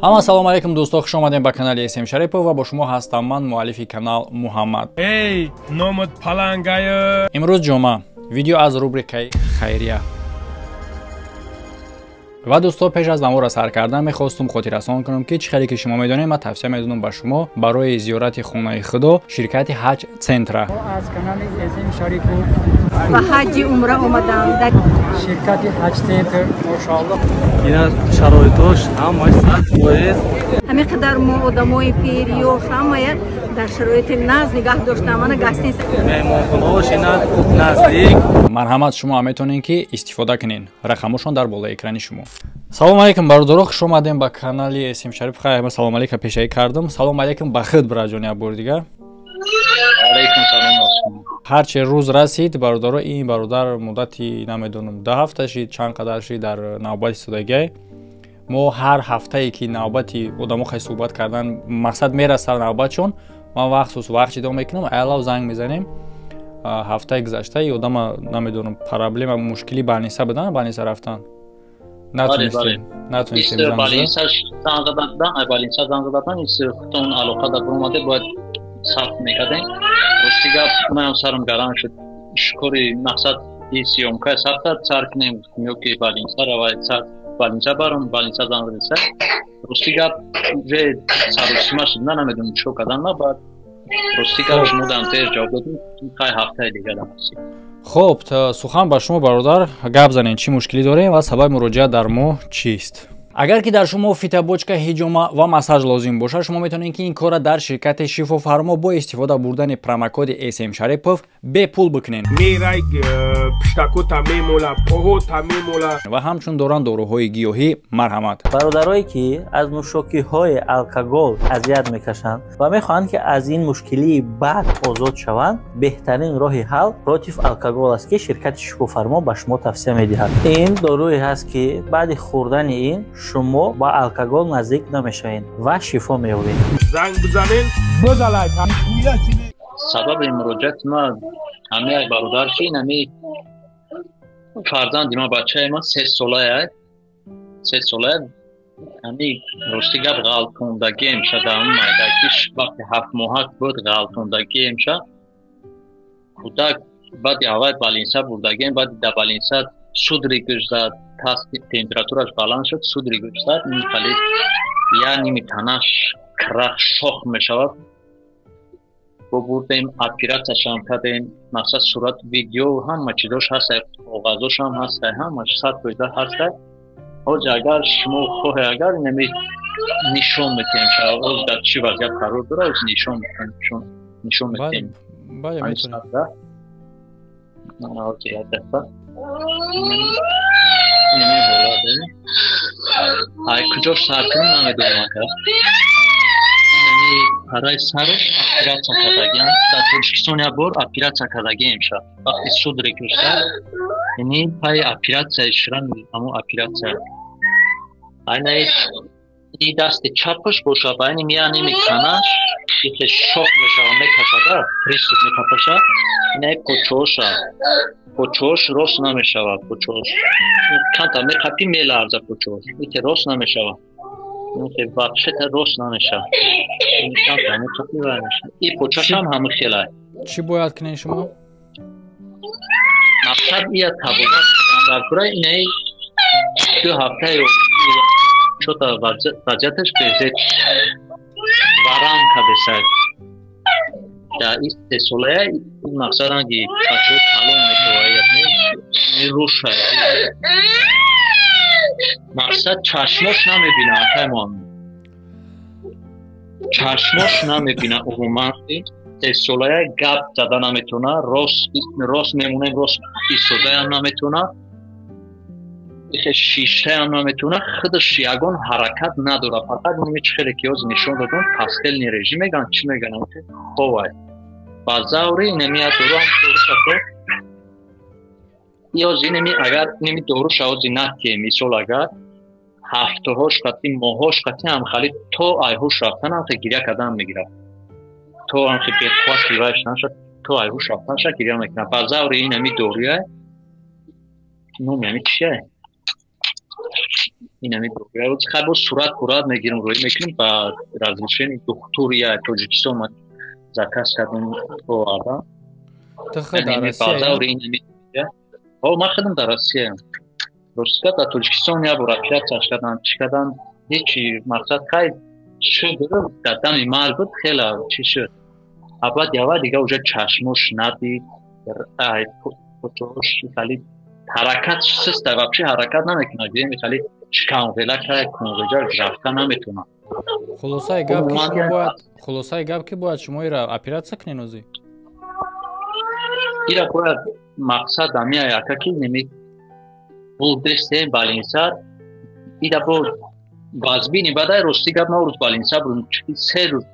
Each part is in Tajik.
Ҳама салому алайкум, дӯсто, хуш омадем ба канали СМ Шарипов ва бо шумо ҳастам ман, муаллифи канал Муҳаммад. Эй, номат палангая. Имрӯз ҷумъа, видео аз рубрикаи хайрия. Ва дӯсто, пеш аз наворро сар кардан мехостум хотиррасон кунам, ки чӣ хеле ки шумо медонед, ман тавсия медодам ба шумо барои зиёрати хонаи худо ширкати Ҳаҷ Центра. Аз канали СМ Шарипов ба ҳаҷи умра омадам. Ширкати Ҳаҷ Центр, мошоалло. Ина шароитош ҳамаш 100%. Ҳамин қадар мо одамои пир, ёш, ҳамая дар шароити наз нигаҳ доштам. Мана гостиница. Меҳмонхонаош ина наздик. Марҳамат, шумо ҳам метавонед, ки истифода кунед. Рақамошон дар болои экрани шумо. Салому алайкум, бародаро, хуш омадем ба канали СМ Шарипов. Хайр, ман салому алайкум пешаӣ кардам. Салому алайкум ба худ, бираҷони, як бори дигар. Алайкум салом. Ҳарче рӯз расид, бародаро, ин бародар муддати намедонам 10 ҳафта шид, чанд қадар шид, дар навбати истодагиай. Мо ҳар ҳафтае ки навбати одамо хай суҳбат кардан мақсад мерасад навбатшон, ман вахсус вақт ҷидо мекунам, айлав занг мезанем. Ҳафтаи гузашта и одама намедонам проблема, мушкили больница будан, больница рафтан натонистем, натонистем. Больница занг задан, больница занг задан, худтон алоқа дар омаде, бояд сабт мекардем. Рости гап, манам сарам гарам шуд. Шукури мақсад и съёмка сабта сар кунем, гуфтем, ё ки больница равай, сар больница барам, больница занг задиса. Рости гап, уже сарусима шуд, на намедонам чико кардан ма. Баъд, рости гап, шумо дам тез ҷавоб додем, хай, ҳафтаи дига дам. Хуб, сухан ба шумо, бародар, гап занем, чӣ мушкилӣ дорем ва сабаби муроҷиат дар мо чист? Агар ки дар шумо фитобочка, ҳиҷома ва массаж лозим бошад, шумо метавонед, ки ин корра дар ширкати Шифофармо бо истифода бурдани промокоди СМ Шарипов бепул бикунед. Мерай, пиштакота мемола, поҳота мемола. Ва ҳамчун доранд доруҳои гиёҳӣ. Марҳамат. Бародарое ки аз нӯшокиҳои алкогол азият мекашанд ва мехоҳанд, ки аз ин мушкилии бад озод шаванд, беҳтарин роҳи ҳал против алкогол аст, ки ширкати Шифофармо ба шумо тавсия медиҳад. Ин доруе ҳаст, ки баъди хӯрдани ин шумо ба алкогол наздик намешавед ва шифо меёбед. Занг бизанен, бизалай. Сабаби муроҷиати ма ҳами як бародар, ки ин ҳами фарзанди ма, бачаи ма 3 солая, 3 солая. Ҳами, рости гап, ғалтондагием шада. Ҳами майдакиш вақти 7 моҳак буд, ғалтондагием ша кӯдак. Баъди аввал больница бурдагием, баъди да больница судорога зад, температураш баланд шуд, судорога зад, хали як ними танаш крах шох мешавад. Бо бурдем, оператсияшам кардем. Мақсад, сурат, видео, ҳама чизош ҳаста, коғазошам ҳаста, ҳамаш 100% ҳаста. Ҳоҷи, агар шумо хоҳе, агар инами нишон метиҳем, ҳоз дар чӣ вазъият қарор дорад, ҳоз нишон метиҳем, нишон метиҳем. Бале, метавонем. Ҳоҷи, як дафъа инами ҳолат ай куҷош сар кунем, намедонам, ака. Инами параи сараш оператсия кардагиам, дар Тоҷикистон як бор оператсия кардагием ша, вақти судорога зад. Ини паи оператсияи ширан, ҳамон оператсия. Айнаи и дасти чапаш боша, ба айни мияними танаш ихе шох мешава, мекашада, приступ мекапаша. Инаи почооша, почоош рост намешавад, почоош чанта меқапӣ, меларза почоош, ите рост намешавад, вообще-то рост намешавад. Чанта меқапӣ, вай мешавад. И почашам ҳама хелай. Чӣ бояд кунед шумо? Мақсад ия табобат дар кура. Инаи 2 ҳафтаи чота вазъияташ безеб, варам кадесай. Дар ин 3 солая мақсад ранги бачаҳо калон мешавад, руша. Мақсад, чашмош намебина, акай Муҳаммад, чашмош намебина умуман. 3 солая, гап зада наметавона, рост рост мемонем, рост истодаям наметавона, ихе шиштаям наметавона, худаш ягон ҳаракат надорад. Фақат ними чи хеле ки ҳозир нишон додам, постельный режим мегӯянд, чӣ мегӯянд, ховай ба заври. Инами як дору ҳам дорушако ёз, инами агар инами доруша ҳозир натием, мисол, агар ҳафтаҳош қатӣ, моҳош қатӣ ҳамхали то айҳуш рафтан ҳамхе гиря кардан мегирад, то ҳамхе беқувват ривайш нашад, то айҳуш рафтанша гиря мекунад. Ба заври инами доруя, номи ами чия. Инами хай боз сурат пурат мегирем, рӯй мекунем ба разрешение духтур я Тоҷикистон ма заказ кардем, овардам. Ту худ дар Россия? О, ман худам дар Россия. Ростика, дар Тоҷикистон як бор оператсияш кардам, чӣ кардам, ҳечи, мақсад, хай шуд, дар дами марг буд, хела чӣ шуд. А баъд ява дига уже чашмош надид, почош хали ҳаракат систа, вообще ҳаракат намекунад, гӯем хали шиканғелака кунғеҷа рафта наметавонад. Хулосаи гап ки шумо бояд, хулосаи гап ки бояд шумо ира оператсия кунед озӣ? Ира бояд, мақсад амия яка ки неми бурдестем больница, ира бо вазбини бадай. Рости гап, ма рӯз больница бурдум, 3 рӯз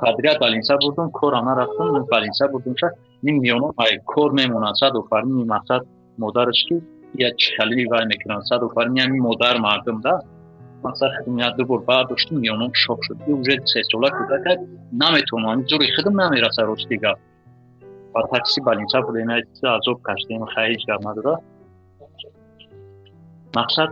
подряд больница бурдум, корам нарафтум, больница бурдум ша. Ним миёно ай кор мемонад, сад офарини, мақсад, модараш ки я чихалили вай мекунад, сад офарини ҳами модар мардум да. Мақсад, я ду бор бардоштум, миёном шок шуд. И уже 3 сола кӯдака наметавонам, зури худам намераса. Рости гап, ба такси больница бурдем, азоб кашидем, хай ҳеҷ гап надора. Мақсад,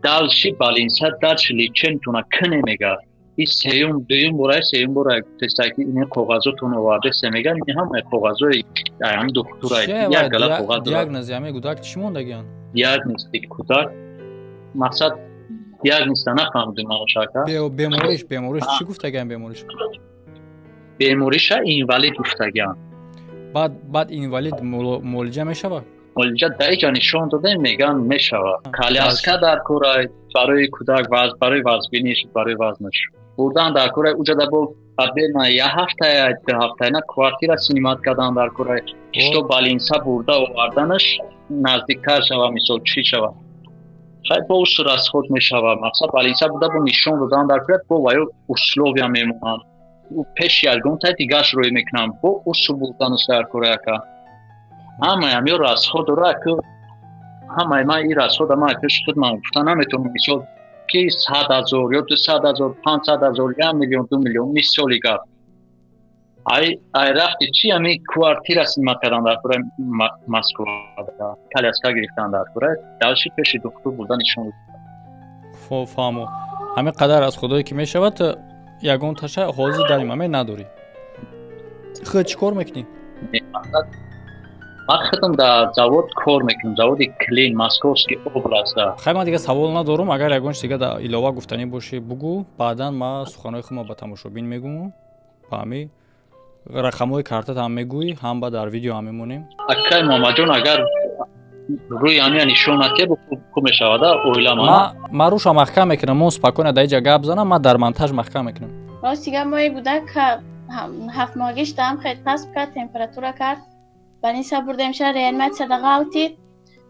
дальше больница, дальше лечение туна кне мега. И сеюм, дуюм бора, сеюм бора тестаки ин коғазотон овардесе мега, ин ҳама коғазои ҳами духтура, як гала коғаз. Диагнози ҳами кӯдак чӣ мондагиан? Диагнози кӯдак, мақсад, диагноза нафаҳмидем маношака. Бемориш чӣ гуфтагиан, бемориш? Бемориша инвалид гуфтагиан. Баъд инвалид муолиҷа мешавад? Муолиҷа дар иҷа нишон додем, меган мешавад. Коляска дар кора барои кӯдак, барои вазбиниш, барои вазнаш бурдан дар кора. Уҷада бо отдельно як ҳафта, 2 ҳафтаина квартира снимать кардан дар кора, что больница бурда оварданаш наздиктар шава, мисол, чӣ шава. Хай, бо ус расход мешава. Мақсад, больница бурда бо нишон додан дар кора, бо ваё условия мемонанд, пеши ягонта дигаш рӯй мекунам, бо усу бурданаш дар кора яка. Ҳамаи ҳамё расход дора ки ҳамаи ман ин расхода ман пеши худ ман гуфта наметавонам, мисол, ки 100 000 ё 200 000, 500 000, 1 миллион, 2 миллион, мисоли гап. Ай рафти чи ҳами квартира снимать кардан дар кораи Москва, коляска гирифтан дар кораи, дальше пеши духтур бурда нишон. Фаҳмо, ҳамин қадар аз худое ки мешавад, ягон таша ҳозир дар имаме надорӣ. Худ чӣ кор мекунӣ? Ман худам дар завод кор мекунам, заводи Клин, Московский область. Хай, ман дига савол надорум. Агар ягон чиз дига илова гуфтанӣ бошӣ, бугӯ. Баъдан ман суханҳои худро ба тамошобин мегӯм, ба ҳами рақамҳои картат ҳам мегӯӣ, ҳам ба дар видео ҳам мемонем. Акай Муҳаммадҷон, агар рӯи ҳамия нишон натия, хуб мешавада оила. Ман рӯша маҳкам мекунам, мо спокойно дар иҷа гап занам, ман дар монтаж маҳкам мекунам. Рости гап, мои кӯдак 7 моҳагиш даам хел паст кард, температура кард, больница бурдем ша, реаниматсияда ғалтид,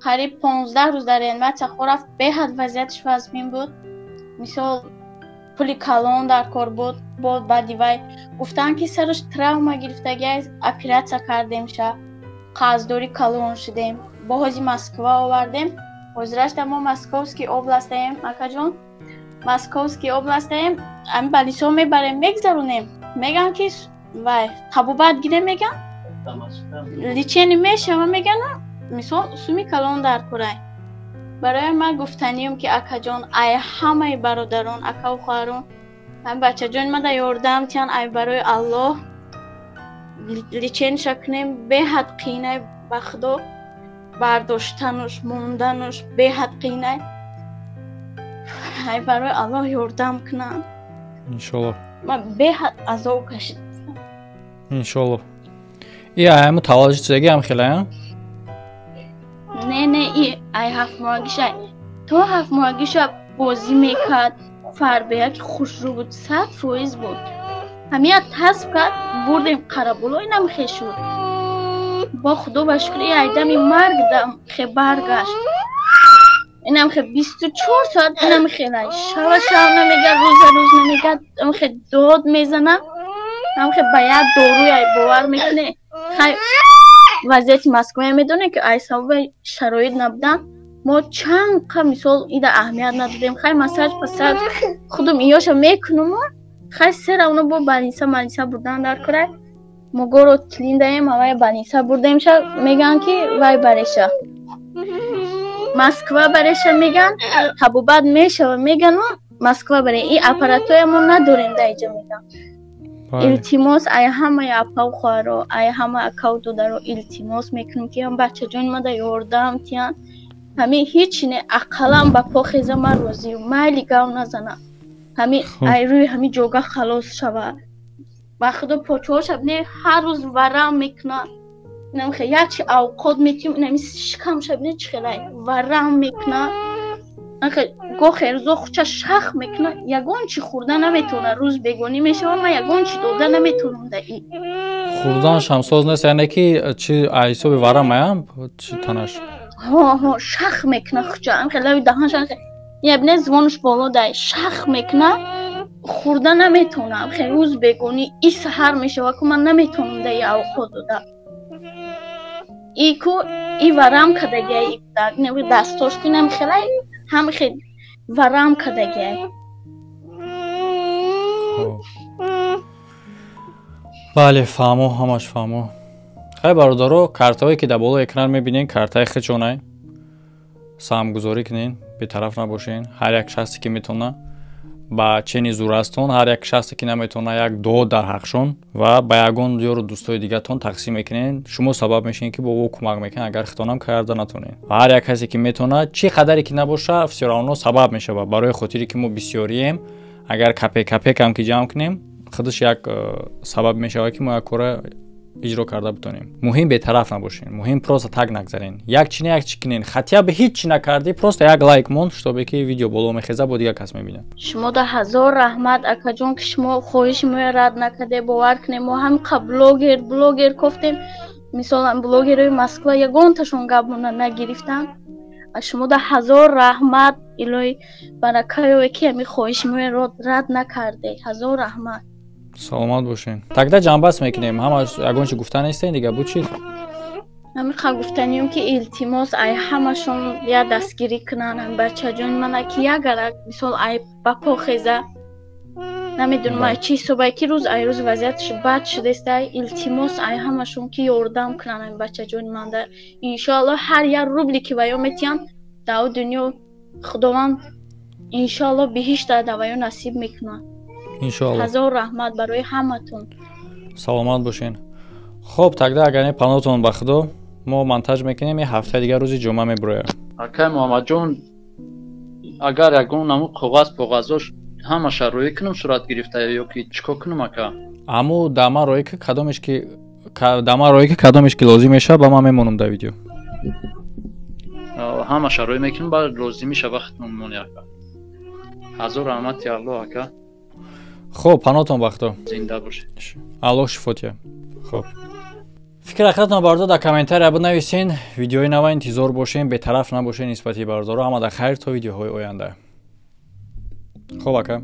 қариб 15 рӯз дар реаниматсия хорафт. Беҳад вазъияташ вазмин буд, мисол, пули калон дар кор буд. Бо баъди вай гуфтанд, ки сараш травма гирифтагиа, оператсия кардем ша, қарздори калон шудем. Бо ҳози Москва овардем. Ҳозирашта мо Московский областаем, акаҷон, Московский областаем. Ами больницаҳо мебарем, мегзаронем, мегӯянд, ки вай табобат гирем, мегӯянд, лечение мешава, мегӯянд, мисол, суми калон дар курай. Барои ман гуфтанием, ки акаҷон, ай ҳамаи бародарон, акаву хоҳарон, ами бачаҷони мада ёрдам тиҳан, ай барои Аллоҳ лечение ша кунем. Беҳад қийнай, ба Худо, бардоштануш, мондануш беҳад қийнай. Ай барои Аллоҳ ёрдам кунанд. Иншолло. Ман беҳад азоб кашидам. Иншолло. И айму таваллуди чизаги ҳам хелая? Не, не, и ай 7 моҳагиша. То 7 моҳагиша бозӣ мекард, фарбеяки хушрӯ буд, 100% буд. Ҳамия тасб кард, бурдем Қарабуло, инам хе шуд. Бо Худо ба шукр, и айдами марг дам хе баргашт. Инам хе 24 соат инам хелай, шава шав намегад, рӯза рӯз намегад, хе дод мезана, ҳам хе ба як доруй, ай бовар мекуне, хай, вазъияти Москвая медонем, ки ай сабаби шароит набудан мо чанд қа, мисол, ида аҳамият надодем. Хай, массаж пассаж худум иёша мекунуму, хай, се равно бо больница больница бурдан дар курай. Мо город Клиндаем, авай больница бурдемша, мегӯянд, ки вай бареша. Москва бареша меган, табобат мешава меган, Москва баре. И аппаратоя мо надорем дар иҷа меган. Илтимос ай ҳамаи апау хоҳаро, ай ҳама акау додаро илтимос мекунем ки ҳам бачаҷони ма да ёрдам тиян. Ҳамин ҳеч не, ақаллан ба по хеза ман розиюм, майли гав назанам. Ҳамин ай рӯи ҳамин ҷога халос шава. Ба худо почоҳоша не, ҳар рӯз варам мекунад. Намхе якчи авқот метиҳем, инами шикамша бине чӣ хелай варам мекунад. Анхе гохе рӯзо хуча шах мекунад, ягон чи хӯрда наметавонад, рӯз бегонӣ мешавад, ман ягон чи дода наметавонам да и. Хӯрданаш ҳам соз нест, яъне ки чи ҳисоби варам аям чи танаш? Ҳо, ҳо, шах мекунад хуча, анхе лаби даҳанаш анхе я бине звонаш боло дай, шах мекунад, хӯрда наметавонад. Анхе рӯз бегонӣ и саҳар мешавад, ку ман наметавонам да и авқот дода. И ку и варам кардагиай и кӯдак, дастош ку инам хелай ҳам хел варам кардагиай. Бале, фаҳмо, ҳамаш фаҳмо. Хай бародаро, картаҳое ки дар болои экран мебинен, картаи хичонай. Саҳмгузорӣ кунен, бетараф набошен. Ҳар як шахсе ки метавона ба чени зурастон, ҳар як шахсе ки наметавона як дуо дар ҳақшон ва ба ягон ёру дӯстои дигатон тақсим мекунен. Шумо сабаб мешавед ки бо ӯ кӯмак мекунед, агар хитонам карда натонед. Ва ҳар як касе ки метавона, чӣ қадаре ки набоша, всё равно сабаб мешавад. Барои хотире ки мо бисёрием, агар капек капекам ки ҷамъ кунем, худаш як сабаб мешавад ки мо як кора иҷро карда битонем. Муҳим бетараф набошен, муҳим просто так нагзарен. Як чи не як чи кунен, хотя бы ҳеҷ чи накардӣ, просто як лайк монд, чтобы ки видео боло мехеза, бо дигар кас мебинад. Шумо да ҳазор раҳмат, акаҷон, ки шумо хоҳиши моя рад накарде. Бовар кунем, мо ҳамқа блогер кофтем, мисолан блогерои Москва ягонташон гапмона нагирифтанд. Шумо да ҳазор раҳмат, илоҳи баракаёе ки ҳамин хоҳиши моя рад накарде. Ҳазор раҳмат. Саломат бошен. Тогда ҷамъбаст мекунем. Ҳама ягон чи гуфта нестен дига, буд чи? Ҳамиқа гуфтанием ки илтимос ай ҳамашон я дастгирӣ кунанд ҳам бачаҷони мана, ки ягарак мисол ай ба по хеза. Намедонам ай чӣ ҳисобай ки рӯз ай рӯз вазъияташ бад шудестай. Илтимос ай ҳамашон ки ёрдам кунанд ҳам бачаҷони манда. Иншоаллоҳ ҳар як рубли ки ваё метиҳанд дар дунё Худованд иншоаллоҳ биҳишта дар ваё насиб мекунад. Иншоаллоҳ. Ҳазор раҳмат барои ҳаматон. Саломат бошен. Хоб, тогда агар не панотон ба худо, мо монтаж мекунем, ин ҳафтаи дигар рӯзи ҷумъа мебурояд. Акай Муҳаммадҷон, агар ягон наму коғаз поғазош ҳамаша рӯӣ кунам сурат гирифта ё ки чӣ кор кунам, ака? Аму дама рӯӣ ки кадомеш ки дама рӯӣ ки кадомеш ки лозим мешавад, ба ман мемонам дар видео. Ҳамаша рӯӣ мекунам, баъд лозим мешавад вақтмон мони, ака. Ҳазор раҳмати Аллоҳ, ака. Хоб, панотон ба худо. Зинда бошед. Аллоҳ шифо диҳад. Хоб. Фикр ақлатон бародар дар комментария бинависен. Видеои нава интизор бошен, бетараф набошен нисбати бародаро. Ҳама дар хайр то видеоҳои оянда. Хоб, ака.